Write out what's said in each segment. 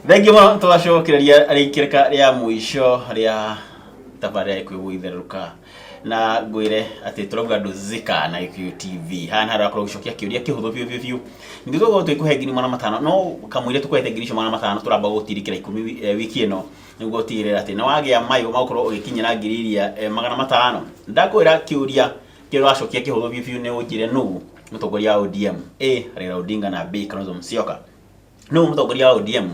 Thengiũ mũno, twacokereria rĩikĩrĩka rĩa mũico rĩa tabarĩra Gĩkũyũ gũitherũka, na ngwĩre atĩ tũrauga ndũzika na Gĩkũyũ TV. Haha nĩ harĩa ũrakorwo ũgĩcokia kĩũria kĩhũthũ biũ biũ biũ, ningĩ tũgũkorwo tũgĩkũhe 500,000. No kamũira tũkũhete ngiri icio 500, tũramba gũgũtirikĩra 10 wiki ĩno, nĩguo ũtigĩrĩre atĩ nĩ wagĩa mayũ magũkorwo ũgĩkinyĩra ngiri iria 500. Ndakwĩra kĩũria kĩrĩa ũracokia kĩhũthũ biũ biũ nĩ ũnjĩre nũ mũtongoria wa ODM. A, Raila Odinga, na B, Kalonzo Musyoka. Nũ mũtongoria wa ODM?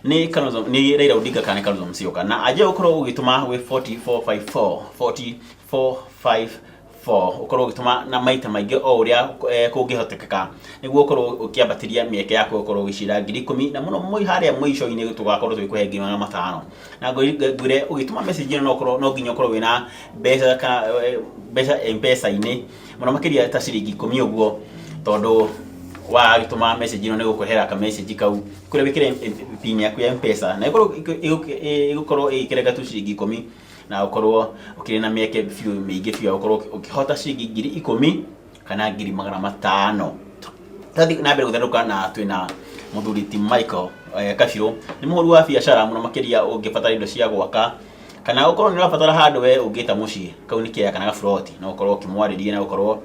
Nĩ Kalonzo, nĩ Raila Odinga kana nĩ Kalonzo Musyoka? Na anjia gũkorwo ũgĩtũma gwĩ 4454, 4454, ũkorwo ũgĩtũma na maita maingĩ o ũrĩa kũngĩhotekeka, nĩguo ũkorwo ũkĩambatĩria mĩeke yaku ũkorwo ũgĩcira 10,000, na mũno harĩa mũico-inĩ tũgakorwo tũgĩkũhe 500,000. Na ngwĩre ũgĩtũma message ĩno no ũkorwo no nginya ũkorwo wĩna mbeca kana mbeca M-Pesa-inĩ, mũno makĩria ta ciringi 10 ũguo, tondũ wagĩtũma message ĩno nĩ gũkũrehera ka message kau kũrĩa wĩkĩre PIN yaku ya M-Pesa, na ĩgũkorwo ĩgĩkĩrenga tu ciringi 10, na ũkorwo ũkĩrĩ na mĩeke biũ mĩingĩ biũ ya gũkorwo ũkĩhota ciringi 10,000 kana 500,000. Tũrathiĩ na mbere gũtherũka na twĩna mũthuri ti Michael Kabirũ, nĩ mũhũri wa biacara, mũno makĩria ũngĩbatara indo cia gwaka kana ũkorwo nĩ ũrabatara handũ we ũngĩta mũciĩ, kau nĩ kĩaya kana gaburoti, no ũkorwo ũkĩmwarĩria na ũkorwo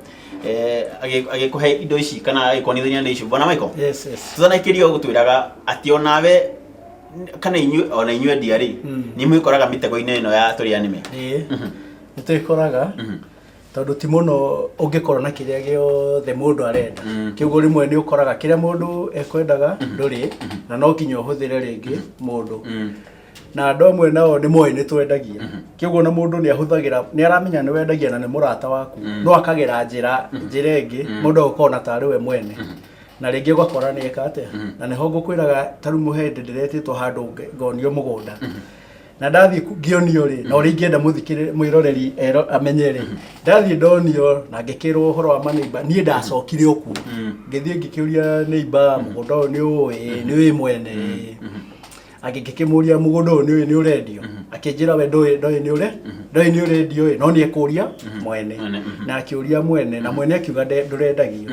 agĩkũhe indo ici kana agĩkuonithania indo ici. Bwana Michael, Yes. tũtanaikĩria ũgũtwĩraga atĩ onawe kana inyuĩ, ona inyuĩ endia rĩ, nĩ mwĩkoraga mĩtego-inĩ ĩno ya tũrĩa nĩme? Ĩĩ. Nĩ twĩkoraga, tondũ ti mũno ũngĩkorwo na kĩrĩa gĩothe mũndũ arenda. Kĩguo rĩmwe nĩ ũkoraga kĩrĩa mũndũ ekwendaga ndũrĩ, na no nginya ũhũthĩre rĩngĩ mũndũ. Na andũ amwe nao nĩ moĩ nĩ twendagia. Kĩguo na mũndũ nĩ ahũthagĩra, nĩ aramenya nĩ wendagia na nĩ mũrata waku, no akagera njĩra ĩngĩ, mũndũ agũkorwo na tarĩ we mwene. Na rĩngĩ ũgakora nĩ eka atĩa. Na nĩho ngũkwĩraga, ta rĩu hĩndĩ ndĩretĩtwo handũ ngonio mũgũnda. Na ndathiĩ ngĩonio rĩ, na ũrĩa ingĩenda mũthikĩrĩ mwĩroreri amenye rĩ, ndathiĩ ndonio na ngĩkĩrwo ũhoro wa maneiba, niĩ ndacokire o kuo. Ngĩthiĩ ngĩkĩũria neighbor, mũgũnda ũyũ nĩ ũĩ, nĩ wĩ mwene. Ngĩkĩmũria, mũgũnda ũyũ nĩ ũĩ nĩ ũrendio? Akĩnjĩra we ndoĩ nĩ ũre, ndoĩ nĩ ũrendio ĩ, no nĩ ekũria mwene. Mwene. Na akĩũria mwene, na mwene akiuga ndũrendagio.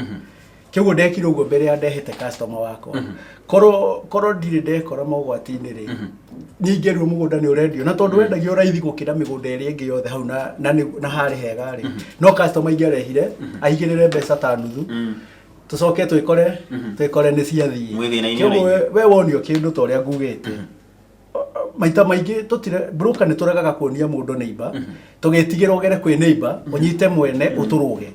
Kĩguo ndekire ũguo mbere ya ndehete customer wakwa. Korwo ndirĩ ndekora mogwati-inĩ rĩ, niĩ ingĩerirwo mũgũnda nĩ ũrendio, na tondũ wendagio raithi gũkĩra mĩgũnda ĩrĩa ĩngĩ yothe hau na harĩ hega rĩ, no customer ingĩarehire aigĩrĩre mbeca ta nuthu, tũcoke twĩkore nĩ ciathiĩ. Mwĩ thĩna-inĩ Kĩguo ona we wonio kĩndũ ta ũrĩa ngugĩte, maita maingĩ tũtire broker nĩ tũregaga kuonia mũndũ neighbor, tũgĩtigĩra ũgere kwĩ neighbor ũnyite mwene ũtũrũge.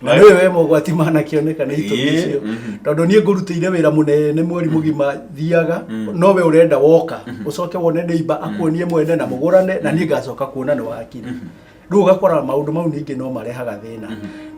Na nĩ we mogwati manakĩoneka nĩ itũmi icio, tondũ niĩ ngũrutĩire wĩra mũnene mweri mũgima thiaga, no we ũrenda woka ũcoke wone neighbor akuonie mwene na mũgũrane, na niĩ ngacoka kuona nĩ wakiri. Rĩu ũgakora maũndũ mau ningĩ no marehaga thĩna.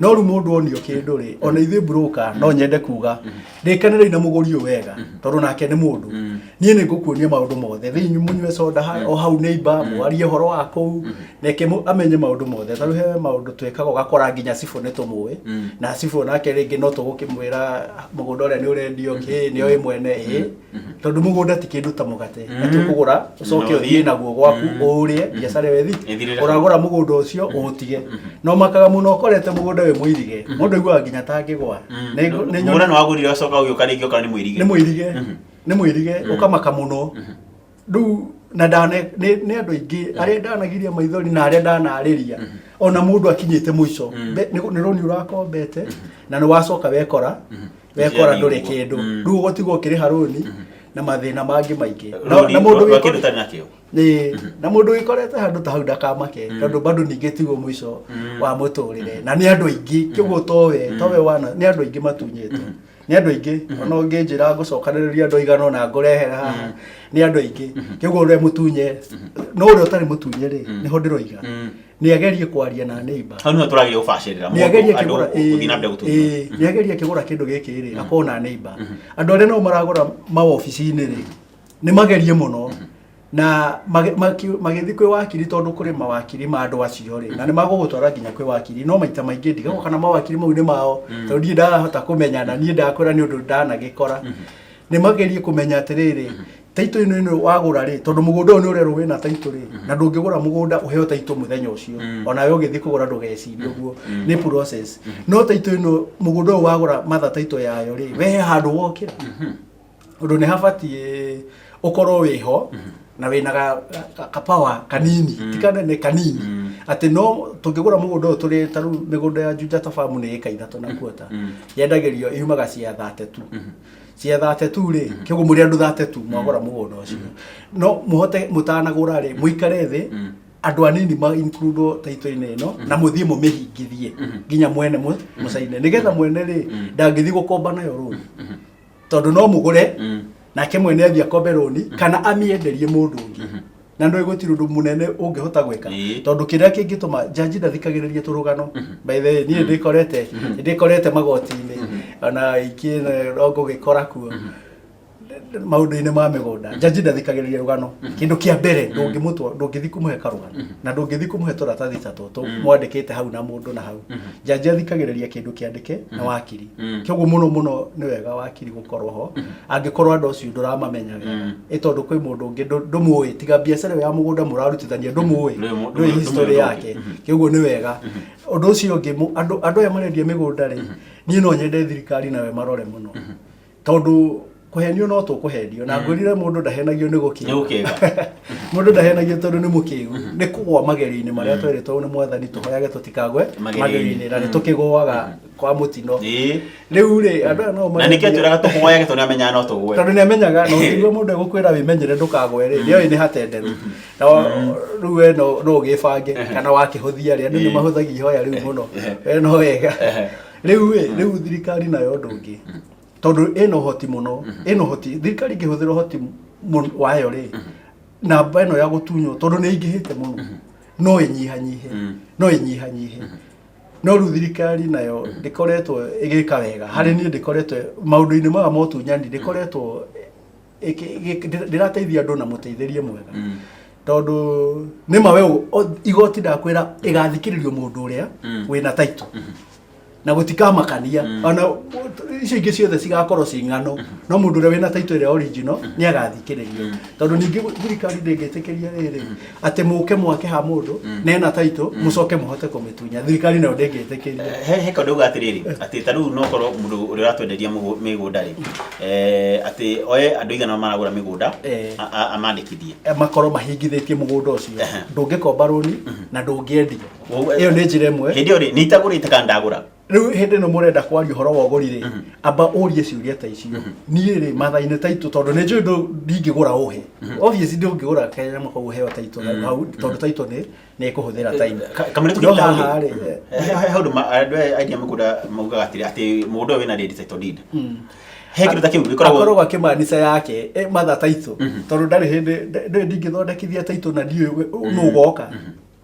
No rĩu mũndũ onio kĩndũ rĩ, ona ithuĩ broker no nyende kuga rĩkanĩrei na mũgũri ũyũ wega, tondũ nake nĩ mũndũ. Niĩ nĩ ngũkuonia maũndũ mothe, thiĩ mũnyue soda o hau neighbor, mwarie ũhoro wa kũu, reke amenye maũndũ mothe. Ta rĩu he maũndũ twĩkaga ũgakora nginya cibũ nĩ tũmũĩ, na cibũ nake rĩngĩ no tũgũkĩmwĩra mũgũnda ũrĩa nĩ ũrendio kĩ nĩ oĩ mwene ĩ, tondũ mũgũnda ti kĩndũ ta mũgate atĩ ũkũgũra ũcoke No ũthiĩ naguo gwaku ũũrĩe biacara ĩyo ĩthi. Ĩthirĩre. Ũragũra mũgũnda ũcio ũũtige, no makaga mũno ũkorete mũgũnda wĩ mũirige, mũndũ aiguaga nginya tangĩgwa. Nĩ Mũgũnda nĩ wagũrire, ũcoka ũgĩũka rĩngĩ ũkora nĩ mũirige. Nĩ mũirige, nĩ mũirige, ũkamaka mũno rĩu. Na ndane nĩ andũ aingĩ arĩa ndanagiria maithori na arĩa ndanarĩria, ona mũndũ akinyĩte mũico. Nĩ rũni ũrakombete na nĩ wacoka wekora ndũrĩ kĩndũ. Rĩu ũgũtigwo ũkĩrĩha rũni na mathĩna mangĩ maingĩ. Rũni Na mũndũ rwa kĩndũ ũtarĩ nakĩo. Ĩĩ, na mũndũ wĩkorete handũ ta hau ndakamake, tondũ bado ningĩ tiguo mũico wa mũtũrĩre, na nĩ andũ aingĩ kĩguo towe wana, nĩ andũ aingĩ matunyĩtwo, nĩ andũ aingĩ. Ona ũngĩnjĩra ngũcokanĩrĩria andũ aigana ũna ngũrehere haha, nĩ andũ aingĩ. Kĩguo ũrĩa mũtunye, no ũrĩa ũtarĩ mũtunye rĩ, nĩho ndĩroiga nĩ agerie kwaria na neighbor. Hau nĩho tũrageria gũbacĩrĩra Nĩ agerie mũndũ andũ kĩgũra gũthiĩ na mbere gũtunywo. Ĩĩ, nĩ agerie kĩgũra kĩndũ gĩkĩ rĩ, akorwo na neighbor. Andũ arĩa nao maragũra mawobici-inĩ rĩ, nĩ magerie mũno na magĩthiĩ kwĩ wakiri, tondũ kũrĩ mawakiri ma andũ acio rĩ, na nĩ magũgũtwara nginya kwĩ wakiri. No maita maingĩ ndigagwo kana mawakiri mau nĩ mao, tondũ niĩ ndahota kũmenya, na niĩ ndakwĩra nĩ ũndũ ndanagĩkora. Nĩ magerie kũmenya atĩrĩrĩ, taitũ ĩno wagũra rĩ, tondũ mũgũnda ũyũ nĩ ũrerwo wĩna taitũ rĩ, na ndũngĩgũra mũgũnda ũheo taitũ mũthenya ũcio. Onawe ũgĩthiĩ kũgũra ndũgecirie ũguo, nĩ process. No taitũ ĩno, mũgũnda ũyũ wagũra matha taitũ yayo rĩ, we he handũ wokĩra, ũndũ nĩ habatiĩ Ũkorwo wĩho na wĩna ka power kanini, ti kanene, kanini, atĩ no tũngĩgũra mũgũnda ũyũ tũrĩ ta rĩu mĩgũnda ya Juja ta famu nĩ ĩka 3 na quarter, yendagĩrio yumaga cia 32, cia 32 rĩ, kĩoguo mũrĩ andũ 32 mwagũra mũgũnda ũcio, no mũhote mũtanagũra rĩ, mũikare thĩ, andũ anini ma include taitũ-inĩ ĩno, na mũthiĩ mũmĩhingithie nginya mwene mũcaine, nĩgetha mwene rĩ ndangĩthiĩ gũkomba nayo rũni, tondũ no mũgũre nake mwene athiĩ akombe rũni kana amĩenderie mũndũ ũngĩ, na nĩ gũtirĩ ũndũ mũnene ũngĩhota gwĩka, tondũ kĩrĩa kĩngĩtũma jaji ndathikagĩrĩria tũrũgano. By the way, niĩ ndĩkorete magoti-inĩ ona ingĩ no ngũgĩkora kuo maũndũ-inĩ ma mĩgũnda, jaji ndathikagĩrĩria rũgano. Kĩndũ kĩa mbere, ndũngĩmũtwa, ndũngĩthiĩ kũmũhe karũgano na ndũngĩthiĩ kũmũhe tũratathi ta tũtũ mwandĩkĩte hau na mũndũ na hau. Jaji athikagĩrĩria kĩndũ kĩandĩke na wakiri. Kĩoguo mũno mũno nĩ wega wakiri gũkorwo ho angĩkorwo andũ acio ndũramamenya wega, ĩ tondũ kwĩ mũndũ ũngĩ ndũmũĩ, tiga biacara ĩyo ya mũgũnda mũrarutithania, ndũmũĩ, ndũĩ history ndũmũĩ. yake. Kĩoguo nĩ wega. Ũndũ ũcio ũngĩ, andũ aya marendia mĩgũnda rĩ, niĩ no nyende thirikari nawe marore mũno, tondũ kũhenio no tũkũhenio, na ngwĩrire mũndũ ndahenagio nĩ gũkĩga. Nĩ gũkĩga. Mũndũ ndahenagio tondũ nĩ mũkĩgu, nĩ kũgwa magerio-inĩ marĩa tweritwo nĩ Mwathani tũhoyage tũtikagwe magerio-inĩ. Magerio-inĩ, na nĩ tũkĩgũaga kwa mũtino. Rĩu rĩ, andũ aya no Na nĩkĩo marendia- twĩraga tũhoyage, tondũ nĩamenyaga no tũgwe. Tondũ nĩ amenyaga, na ũngĩigua mũndũ egũkwĩra wĩmenyere ndũkagwe rĩ, nĩoĩ nĩ hatenderu, na rĩu we no ũgĩbange kana wakĩhũthia rĩ, andũ nĩ mahũthagia ihoya rĩu mũno, we no wega. Rĩu ĩ, rĩu thirikari nayo ũndũ ũngĩ, tondũ ĩna ũhoti mũno, ĩna ũhoti, thirikari ĩngĩhũthĩra ũhoti wayo rĩ, namba ĩno ya gũtunywo, tondũ nĩ ĩingĩhĩte mũno, no ĩnyihanyihe, no ĩnyihanyihe. No rĩu thirikari nayo ndĩkoretwo ĩgĩka wega harĩ niĩ, ndĩkoretwo maũndũ-inĩ maya ma ũtunyani, ndĩkoretwo ndĩrateithia andũ na mũteithĩrie mwega, tondũ nĩ ma we igoti ndakwĩra ĩgathikĩrĩrio mũndũ ũrĩa wĩna title na gũtikamakania, ona icio ingĩ ciothe cigakorwo ci ng'ano, no mũndũ ũrĩa wĩna title ĩrĩa original nĩ agathikĩrĩrio, tondũ ningĩ thirikari ndĩngĩtĩkĩria rĩrĩ atĩ mũke mwake ha mũndũ na ena title, mũcoke mũhote kũmĩtunya. Thirikari nayo ndĩngĩtĩkĩria. He kaũndũ uga atĩrĩrĩ, atĩ ta rĩu no korwo mũndũ ũrĩa ũratwenderia mĩgũnda rĩ, atĩ oe andũ aigana maragũra mĩgũnda, amandĩkithie. Makorwo mahingithĩtie mũgũnda ũcio, ndũngĩkomba rũni na ndũngĩendia. Ĩyo nĩ njĩra ĩmwe. Hĩndĩ ĩyo rĩ, nĩ itagũrĩte kana ndagũra? Rĩu hĩndĩ ĩno mũrenda kwaria ũhoro wa ũgũri rĩ, amba ũrie ciũria ta icio. Niĩ rĩ, mathainĩ taitũ, tondũ nĩ njũĩ ndingĩgũra ũhe, obviously ndũngĩgũra kanyamũ kau ũheo taitũ hau, tondũ taitũ nĩ ĩkũhũthĩra time. Kamũira No tũkinyĩte hau haha rĩ, rĩ, he ũndũ andũ aya endia mĩgũnda maugaga atĩrĩ, atĩ mũgũnda ũyũ wĩna ready title deed. He kĩndũ ta kĩu gĩkoragwo? Akoragwo akĩmaanica yake matha taitũ, tondũ ndarĩ hĩndĩ ndĩ ndingĩthondekithia taitũ na ndiũĩ nũ ũgoka,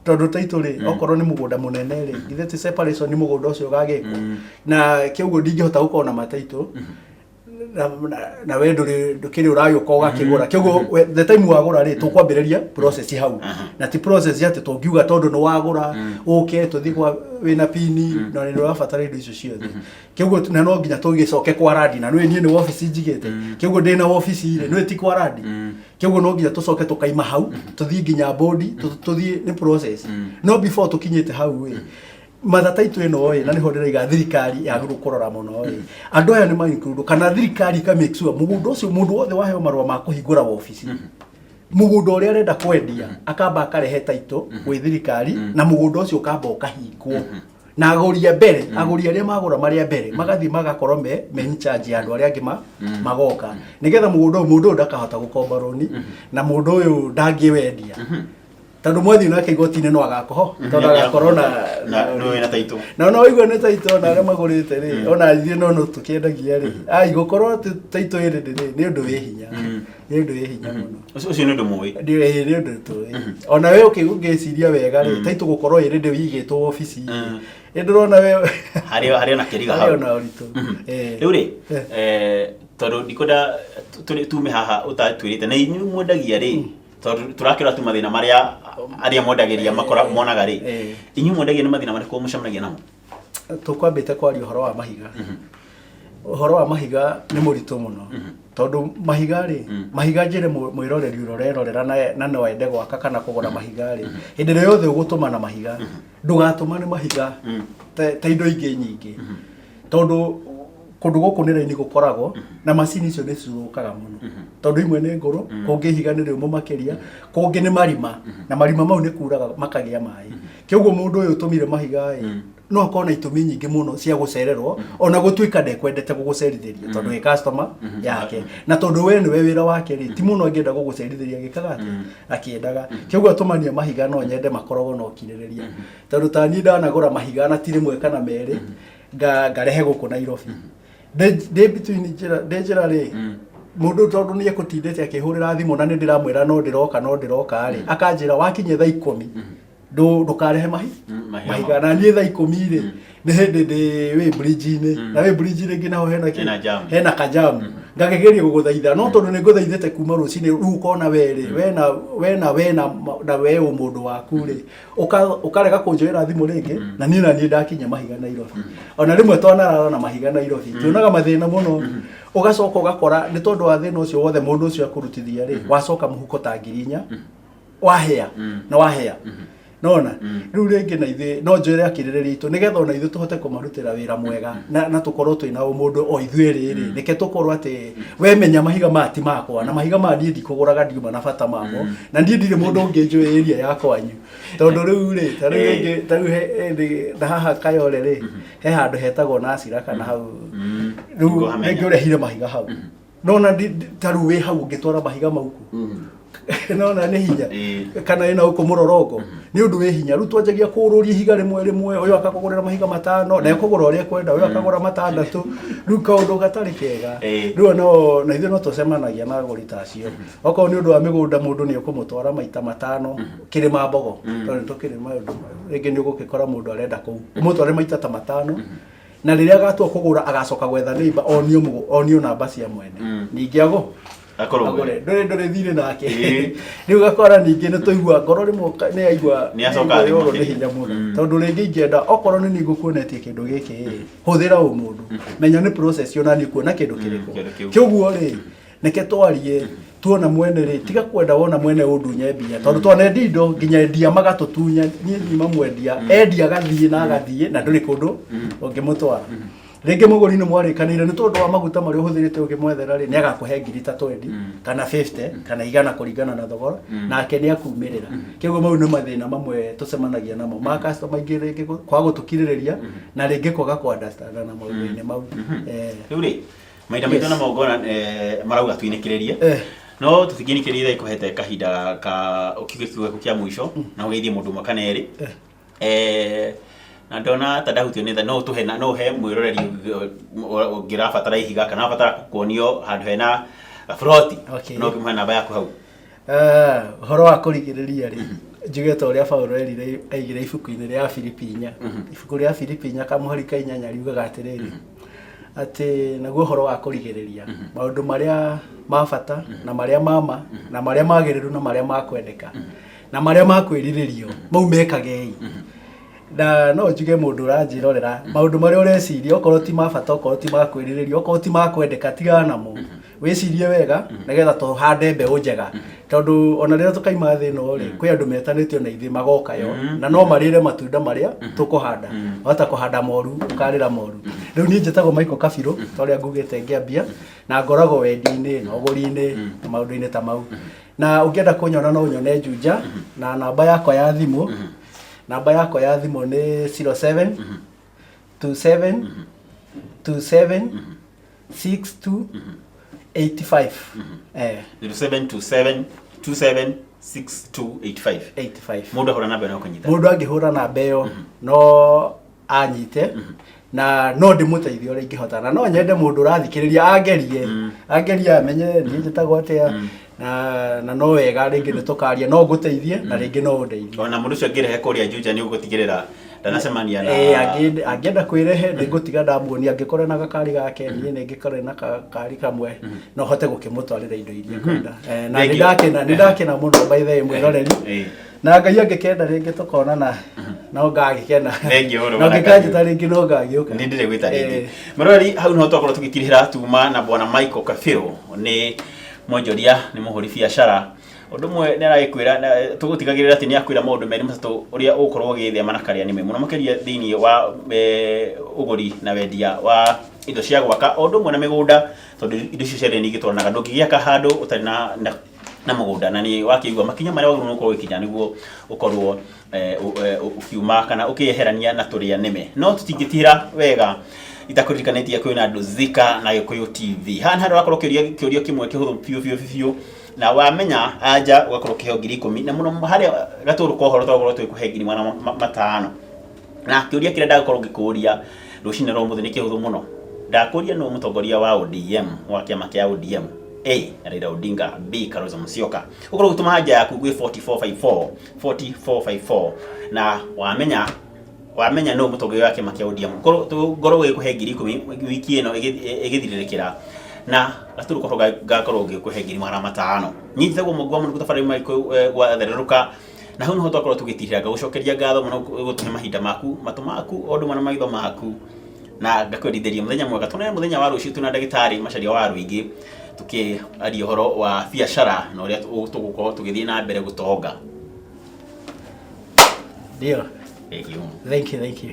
tondũ taitũ rĩ, okorwo nĩ mũgũnda mũnene rĩ, githĩ ti separation nĩ mũgũnda ũcio ũgagĩkwo, na kĩoguo ndingĩhota gũkorwo na mataitũ na we ndũrĩ ndũkĩrĩ ũragĩũka ũgakĩgũra. Kĩoguo the time wagũra rĩ, tũkwambĩrĩria process hau, na ti process atĩ tũngiuga tondũ nĩ wagũra ũke tũthiĩ kwa wĩna pini na nĩ ũrabatara indo icio ciothe. Kĩoguo na no nginya tũgĩcoke kwa randi, na nĩ niĩ nĩ wabici njigĩte, kĩoguo ndĩna wabici rĩ, nĩ ti kwa randi, kĩoguo no nginya tũcoke tũkaima hau tũthiĩ nginya bodi, tũthiĩ, nĩ process. No before tũkinyĩte hau ĩ, matha taitũ ĩno ĩ, na nĩho ndĩraiga thirikari yagĩrĩirwo kũrora mũno ĩ, andũ aya nĩ ma include, kana thirikari ĩka make sure mũgũnda ũcio, mũndũ wothe waheo marũa ma kũhingũra wabici, mũgũnda ũrĩa arenda kwendia akamba akarehe taitũ gwĩ thirikari, na mũgũnda ũcio ũkamba ũkahingwo, na agũri a mbere, agũri arĩa magũra marĩ a mbere, magathiĩ magakorwo me in charge ya andũ arĩa angĩ magoka, nĩgetha mũgũnda ũyũ, mũndũ ũyũ ndakahota gũkomba rũni na mũndũ ũyũ ndangĩwendia, tondũ mwathiĩ nake igoti-inĩ no agakoho, tondũ agakorwo na Na nĩ wĩna taitũ. Na no ũigue nĩ taitũ, ona arĩa magũrĩte rĩ, ona ithuĩ no tũkĩendagia rĩ, ai gũkorwo atĩ taitũ ĩrĩ rĩ, nĩ ũndũ wĩ hinya, nĩ ũndũ wĩ hinya mũno. Ũcio nĩ ũndũ mũĩ. Nĩ ũndũ tũĩ, ona we ũngĩciria wega rĩ, taitũ gũkorwo ĩrĩ ndĩ wĩigĩtwo wabici rĩ, ndĩrona we Harĩ ona kĩriga harĩ hau. ona ũritũ. Rĩu rĩ, tondũ ndikwenda tume haha ũtatwĩrĩte na inyuĩ mwendagia rĩ, tondũ tũrakĩrora tu mathĩna marĩa arĩa mwendagĩria makora monaga rĩ, inyuĩ mwendagia nĩ mathĩna marĩkũ mũcemanagia namo? Tũkwambĩte kwaria ũhoro wa mahiga. Ũhoro wa mahiga nĩ mũritũ mũno, tondũ mahiga rĩ, mahiga njĩre mwĩroreri ũrĩa ũrerorera na no ende gwaka kana kũgũra mahiga rĩ, hĩndĩ ĩrĩa yothe ũgũtũmana mahiga, ndũgatũmane mahiga ta indo ingĩ nyingĩ, tondũ Kũndũ gũkũ nĩ raini gũkoragwo na macini icio nĩ cithũkaga mũno, tondũ imwe nĩ ngũrũ, kũngĩ ihiga nĩ rĩũmũ makĩria, kũngĩ nĩ marima, na marima mau nĩ kuraga makagĩa maĩ. Kĩoguo mũndũ ũyũ ũtũmire mahiga ĩ, no akorwo na itũmi nyingĩ mũno cia gũcererwo, ona gũtuĩka ndekwendete gũgũcerithĩria, tondũ wĩ customer yake, na tondũ we nĩwe wĩra wake rĩ, ti mũno angĩenda gũgũcerithĩria agĩkaga atĩa akĩendaga. Kĩoguo atũmania mahiga no nyende makoragwo na ũkirĩrĩria, tondũ ta niĩ ndanagũra mahiga na ti rĩmwe kana merĩ, ngarehe gũkũ Nairobi, ndĩ between njĩra, ndĩ njĩra rĩ, mũndũ tondũ nĩ ekũtindĩte akĩhũrĩra thimũ na nĩ ndĩramwĩra no ndĩroka, no ndĩroka rĩ, akanjĩra wakinyia thaa 10 ndũkarehe mahiga. Mahiga na niĩ thaa 10 rĩ, nĩ hĩndĩ ndĩ wĩ bridge-inĩ, na wĩ bridge-inĩ nginya ho hena kĩ? Hena jam. Hena kajamu. Ngakĩgeria gũgũthaitha, no tondũ nĩ ngũthaithĩte kuma rũcinĩ, rĩu ũkona we rĩ, we na we ũmũndũ waku rĩ, ũkarega kũnjoera thimũ rĩngĩ, na niĩ ndakinya mahiga Nairobi. Ona rĩmwe twanarara na mahiga Nairobi, tuonaga mathĩna mũno. Ũgacoka ũgakora nĩ tondũ wa thĩna ũcio wothe mũndũ ũcio akũrutithia rĩ, wacoka mũhuko ta 4,000 wahĩa na wahĩa nona. Rĩu rĩngĩ na ithuĩ no njĩre akirĩrĩria itũ, nĩgetha ona ithuĩ tũhote kũmarutĩra wĩra mwega na tũkorwo twĩna ũmũndũ o ithuĩ rĩrĩ. Reke tũkorwo atĩ we menya mahiga maya ti makwa, na mahiga maya niĩ ndikũgũraga, ndiuma na bata mamo, na niĩ ndirĩ mũndũ ũngĩ njũĩ area ya kwanyu. Tondũ rĩu rĩ, ta rĩu rĩngĩ, ta rĩu na haha Kayole rĩ, he handũ hetagwo Nasira kana hau rĩu. Ngũhamenya. Rĩngĩ ũrehire mahiga hau, nona ta rĩu wĩ hau ũngĩtwara mahiga mau kũ, nona nĩ hinya. Kana ĩna gũkũ mũrorongo nĩ ũndũ wĩ hinya. Rĩu twanjagia kũũrũria ihiga rĩmwe rĩmwe, ũyũ akakũgũrĩra mahiga matano na ekũgũra ũrĩa ekwenda, ũyũ akagũra matandatũ, rĩu kaũndũ gatarĩ kega. Rĩu no na ithuĩ no tũcemanagia na agũri ta acio. Okorwo nĩ ũndũ wa mĩgũnda, mũndũ nĩ ũkũmũtwara maita matano kĩrĩma mbogo, tondũ nĩ tũkĩrĩ maũndũ rĩngĩ nĩ ũgũgĩkora mũndũ arenda kũu, ũmũtware maita ta matano, na rĩrĩa agatua kũgũra agacoka gwetha neighbor onio namba cia mwene, ningĩ ago Akorwo agũre. Ndũrĩ thirĩ nake. Rĩu Rĩu gakora ningĩ nĩ tũigua ngoro rĩmwe nĩ aigua Nĩ acoka nĩ aigua thimũ yorwo nĩ makĩria. hinya mũno, tondũ rĩngĩ ingĩenda okorwo nĩ niĩ ngũkuonetie kĩndũ gĩkĩ ĩ, hũthĩra ũmũndũ, menya nĩ process ona niĩ kuona kĩndũ kĩrĩkũ. Kĩndũ kĩu. Kĩoguo rĩ, reke twarie tuona mwene rĩ, tiga kwenda wona mwene ũndunye mbia, tondũ twanendia indo nginya endia magatũtunya. Niĩ nyuma mwendia, endia agathiĩ na agathiĩ na ndũrĩ kũndũ ũngĩmũtwara. Rĩngĩ mũgũri nĩ mwarĩkanĩire, nĩ tondũ wa maguta marĩa ũhũthĩrĩte ũkĩmwethera rĩ, nĩ agakũhe ngiri ta 20 kana 50 kana 100 kũringana na thogora, nake nĩ akumĩrĩra. Kĩguo mau nĩ mathĩna mamwe tũcemanagia namo ma customer aingĩ, rĩngĩ kwaga gũtũkirĩrĩria na rĩngĩ kwaga kũ understand na maũndũ-inĩ mau. Rĩu rĩ, mahinda maitũ namo ngona marauga twinĩkĩrĩrie. No tũtingĩinĩkĩrĩria ĩkũhete kahinda ka ũkiuge kiugo gĩaku kĩa mũico na ũgeithie mũndũ ũmwe kana erĩ. Na ndona ta ndahutio nĩ tha, no ũtũhe na no ũhe mwĩroreri ũngĩrabatara ihiga kana abatara kuonio handũ hena gaburoti, no ũkĩmũhe namba yaku hau. Ũhoro wa kũrigĩrĩria rĩ, njuge ta ũrĩa Paulo erire aigire ibuku-inĩ rĩa Filipi 4, ibuku rĩa Filipi 4 kamũhari ka 8, riugaga atĩrĩrĩ, atĩ naguo ũhoro wa kũrigĩrĩria, maũndũ marĩa ma bata na marĩa mama na marĩa magĩrĩru na marĩa ma kwendeka na marĩa ma kwĩrirĩrio, mau mekagei. Na no njuge mũndũ ũranjĩrorera, maũndũ marĩa ũreciria, okorwo ti ma bata, okorwo ti ma kwĩrirĩrio, okorwo ti ma kwendeka, tigana namo. Wĩcirie wega nĩgetha tũhande mbeũ njega, tondũ ona rĩrĩa tũkaima thĩ ĩno rĩ, kwĩ andũ metanĩtio na ithuĩ magoka yo, na no marĩre matunda marĩa tũkũhanda. Wahota kũhanda moru, ũkarĩra moru. Rĩu niĩ njĩtagwo Michael Kabirũ, ta ũrĩa ngugĩte ngĩambia, na ngoragwo wendia-inĩ na ũgũri-inĩ na maũndũ-inĩ ta mau. Na ũngĩenda kũnyona no ũnyone Juja, na namba yakwa ya thimũ nĩ 07 27 27 62 85. 0727 27 6285. 85. Mũndũ ahũra namba ĩno ũkũnyita. Mũndũ angĩhũra namba ĩyo no anyite, na no ndĩmũteithie ũrĩa ingĩhota, na no nyende mũndũ ũrathikĩrĩria angerie amenye niĩ njĩtagwo atĩa, na no wega rĩngĩ nĩ tũkaria, no ngũteithie na rĩngĩ no ũndeithie. Ona mũndũ ũcio angĩrehe kũrĩa Juja, nĩ ũgũtigĩrĩra ndanacemania na Angĩenda kwĩrehe, nĩ ngũtiga ndamuonia. Angĩkorwo na gakari gake, niĩ nĩ ngĩkorwo na gakari kamwe, no hote gũkĩmũtwarĩra indo iria ekwenda. Na Thank nĩ you. ndakena mũno by the way, mwĩroreri, na Ngai angĩkenda rĩngĩ tũkonana, no ngagĩkena. Thank you mũno, Na Bwana. ũngĩkanjĩta rĩngĩ no ngagĩũka. Nĩ ndĩrĩ gwĩta rĩngĩ. Mwĩroreri, Hau niho twakorwo tũgĩtirihĩra tuma na bwana Michael Kabirũ, nĩ mwonjoria, nĩ mũhũri biacara. Ũndũ ũmwe nĩ aragĩkwĩra, tũgũtigagĩrĩra atĩ nĩ akwĩra maũndũ merĩ matatũ ũrĩa ũgũkorwo ũgĩthema na karĩa nĩme mũno makĩria thĩinĩ wa ũgũri na wendia wa Indo cia gwaka o ũndũ ũmwe na mĩgũnda, tondũ indo icio cierĩ nĩ igĩtwaranaga. Ndũngĩgĩaka handũ ũtarĩ na mũgũnda. Na nĩ wakĩigua makinya marĩa wagĩrĩirwo gũkorwo ũgĩkinya nĩguo ũkorwo ũkiuma kana ũkĩyeherania na tũrĩa nĩme. No tũtingĩtira wega itakũririkanĩtie kwĩna andũ Zika na Gĩkũyũ TV. Haha nĩ harĩa ũrakorwo ũkĩũria kĩũria kĩmwe kĩhũthũ biũ biũ biũ, na wamenya anja ũgakorwo ũkĩheo 10,000, na mũno harĩa gatũrũ ka ũhoro twakorwo tũgĩkũhe 500,000. Na kĩũria kĩrĩa ndagũkorwo ngĩkũria rũcinĩ rwa ũmũthĩ nĩ kĩhũthũ mũno. Ndakũria nũ mũtongoria wa ODM, wa kĩama kĩa ODM? A, Raila Odinga, B, Kalonzo Musyoka. Ũkorwo ũgĩtũma anja yaku gwĩ 4454 4454, na wamenya nũ mũtongoria wa kĩama kĩa ODM, ngorwo gĩkũhe 10,000 wiki ĩno ĩgĩthirĩrĩkĩra, na gatũrũ kohoro ngakorwo ngĩkũhe 500,000. Niĩ njĩtagwo Mũngũ wa Mũnũkũ, tabarĩra Maikũ gwathererũka, na hau niho twakorwo tũgĩtirĩra. Ngagũcokeria ngatho mũno gũtũhe mahinda maku, matũ maku, o ũndũ ũmwe na maitho maku, na ngakwendithĩria mũthenya mwega. Tuonane mũthenya wa rũciũ twĩna ndagĩtarĩ Macharia wa Rũingĩ, tũkĩaria ũhoro wa biacara na ũrĩa tũgũkorwo tũgĩthiĩ na mbere gũtonga. Ndio. Thank you. Thank you, thank you.